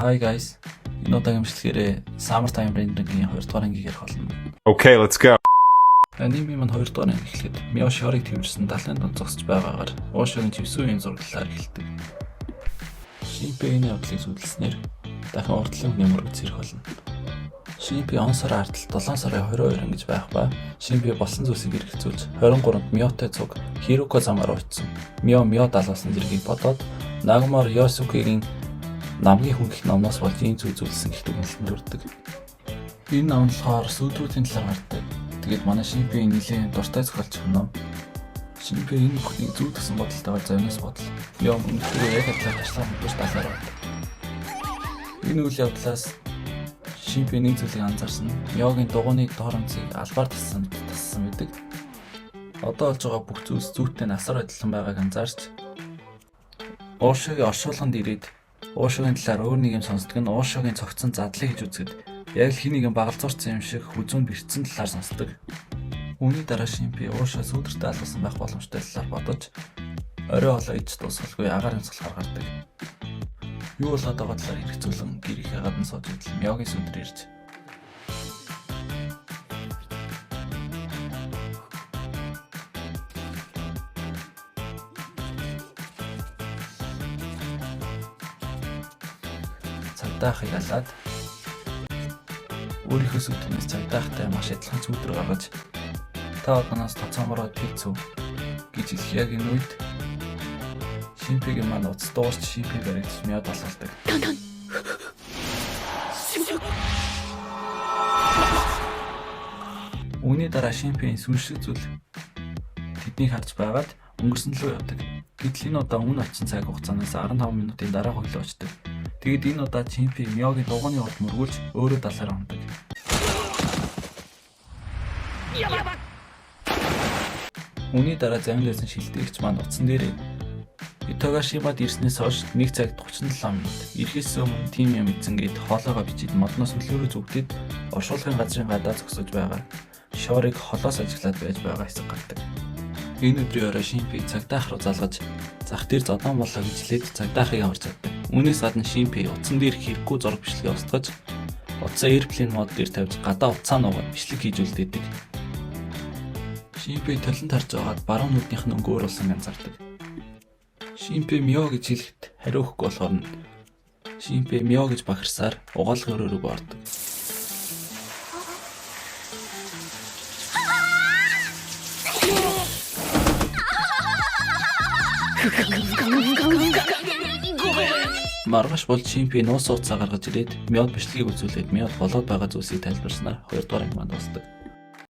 Hi guys. Энэ удаагийн бичлэгээрээ Summer Time Rendering-ийн 2 дугаар ангийг ярих болно. Okay, let's go. Аниме маань 2 дугаар анги эхлэхэд Мио Шорыг тэмэрсэн далайн дунд зогсож байгаагаар Уушогийн живсүүгийн зураглалаар эхэлдэг. Шинпэ энэ явдлыг зүдэлснээр дахин урдлын хүний мөрөг зэрэх болно. Шинпэ он сарын ардтал 7 сарын 22 ингэж байх ба Шинпэ болсон зүйлсийг эргэцүүлж 23-нд Миотой цуг Хироко замаар очсон. Мио Мио далуулсан зэргийг бодоод Нагмор Йосукигийн намгийн хүн гэх номноос болж ийм зүйл зүйлсэн гэх дүгнэлтэнд хүрдэг. Энэ ном болохоор сүдрүүдийн талаар гардаг. Тэгээд манай Шинпэ нэлээд дуртай зохиолч ном. Шинпэ энэ бүхнийг зүү төсөн бодолтойгоор зовноос бодол. Мио өмнөдөө яг адилхан хашлаа мөрөж далаар байдаг. Энэ үйл явдлаас Шинпэ нэг зүйлийг анзаарсан. Миогийн дугуйны доор өмсийг албаар тассан тассан байдаг. Одоо олж байгаа бүх зүйлс зүйтэй насар адилхан байгааг анзаарч Уушогийн оршуулганд ирээд Уушогийн талаар өөр нэг юм сонсдог нь Уушогийн цогцсон задлыг гэж үзэхэд яг л хин нэгэн багалзуурсан юм шиг хүзүүн бэртсэн талаар сонсдог. Үүний дараа Шинпи Уушо сүүдэртэй алуулсан байх боломжтой талаар бодож орой хоолоо идэж дуусгалгүй агаар юмсгалахаар гардаг. Юу болоод байгаа талаар хэрэгцүүлэн гэрийнхээ гадна сууж идэл Миогийн сүдэр ирж цагдаа ахыг алаад өөрийнхөө сүдрээс цагдаа ахтай маш адилхан сүдэр гаргаж та одоноос тоцоомороо тэгцв гэж хэлэх яг энэ үед Шинпигийн маань утас дуурч Шинпи баригдаж Миод алгалдаг. Үүний дараа Шинпийн сүншиг зүйл тэднийг харж байгаад өнгөрсөн лөө явдаг. Гэтэл энэ удаа өмнө очсон цаг хугацаанаас 15 минутын дараа хөглөө очдог. Тэгээд энэ удаа Шинпи Миогийн дугуйны урд мөргүүлж өөрөө далаар ундаг. Үүний дараа завин лээсэн шилтгэгч маань утсан дээрээ Итогашимад ирснээс хойш 1 цаг 37 минут. Ирэхээс өмнө тим юм эзэн гээд хоолоогоо бичиж модноос хөлөөрөө зүгдээд оршуулгын газрын гадаа зогсож байгаа. Шорыг холоос ажиглаад байж байгаа хэсэг гардаг. Энэ өдрийн орой Шинпи цагдаа ах руу залгаж зах дээр зодон боллоо гэж хэлээд цагдаа ахыг аварч чаддаг. Үүнээс гадна Шинпи утсан дээр хэрэггүй зураг бичлэгээ устгаж утсаа airplane мод дээр тавьж гадаа утсаа нуугаад бичлэг хийж үлдээдэг. Шинпи толон тарж байгаад баруун нүднийх нь өнгө өөр болсон ганцаардаг. Шинпэ Мио гэж хэлэхэд хариу өгөхгүй болохоор нь Шинпэ Мио гэж бахарсаар угаалгын өрөө рүү ордог. Маргааш бол Шинпи нууц утсаа гаргаж ирээд Миод бичлэгийг үзүүлээд Миод болоод байгаа зүйлсийг тайлбарснаар 2 дугаар анги маань дуусдаг.